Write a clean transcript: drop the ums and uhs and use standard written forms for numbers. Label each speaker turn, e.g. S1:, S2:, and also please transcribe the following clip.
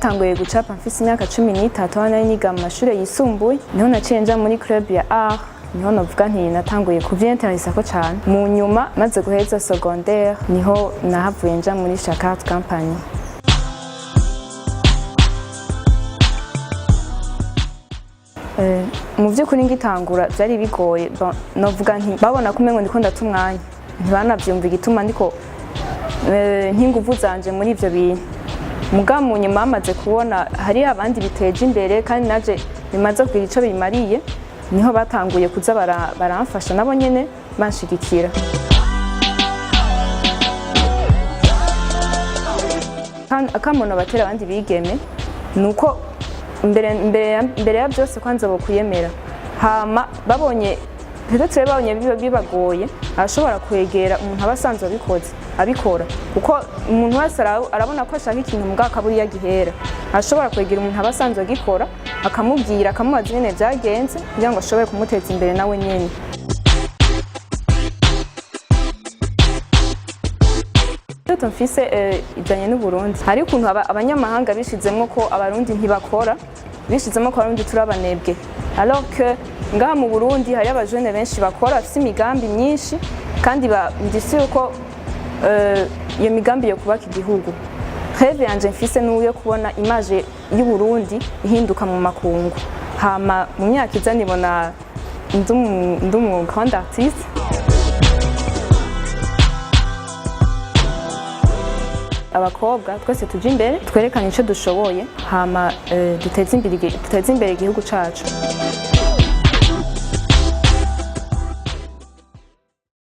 S1: Tanguye gucapa mfise imyaka 13, aho nari niga mu mashure yisumbuye. Niho naciye nja muri club ya art, niho novuga nti natanguye kuvyenteresako cane. Mu nyuma, maze guheza secondaire, niho nahavuye nja muri Shakart Company. Mu vy'ukuri ngitangura vyari bigoye. Bon, novuga nti babona ko umengo ndiko ndata umwanya, ntibanavyumva igituma ndiko nk'inguvu zanje muri ivyo bintu. Muga mu nyuma bamaze kubona hari abandi biteje imbere kandi naje bimaze kugira ico bimariye, niho batanguye kuza baramfasha nabo nyene banshigikira. Akamono batera abandi bigeme nuko mbere ya byose kwanza bokwiyemera, hama babonye peut-être babonye bibagoye, arashobora kwegera umuntu aba asanzwe abikoze, abikora, kuko umuntu wese arabona ko ashaka ikintu mugabo akabura iyo agihera. Arashobora kwegera umuntu aba asanzwe agikora, akamubwira, akamubaza ingene vyagenze kugira ngo ashobore kumuteza imbere nawe nyene. Indoto mfise ijanye n'Uburundi. Hari ukuntu abanyamahanga bishizemwo ko Abarundi ntibakora, bishizemwo ko Abarundi turi abanebwe, alors que ngaha mu Burundi hari abajene benshi bakora, bafise imigambi myinshi, kandi ndisi yuko iyo migambi yo kubaka igihugu. Rêve yanje mfise nuyo kubona image y'Uburundi ihinduka mu makungu, hama mu myaka iza nibona ndi umu grande artiste. Abakobwa twese tuje imbere, twerekane icyo dushoboye, hama duteze imbere igihugu cacu.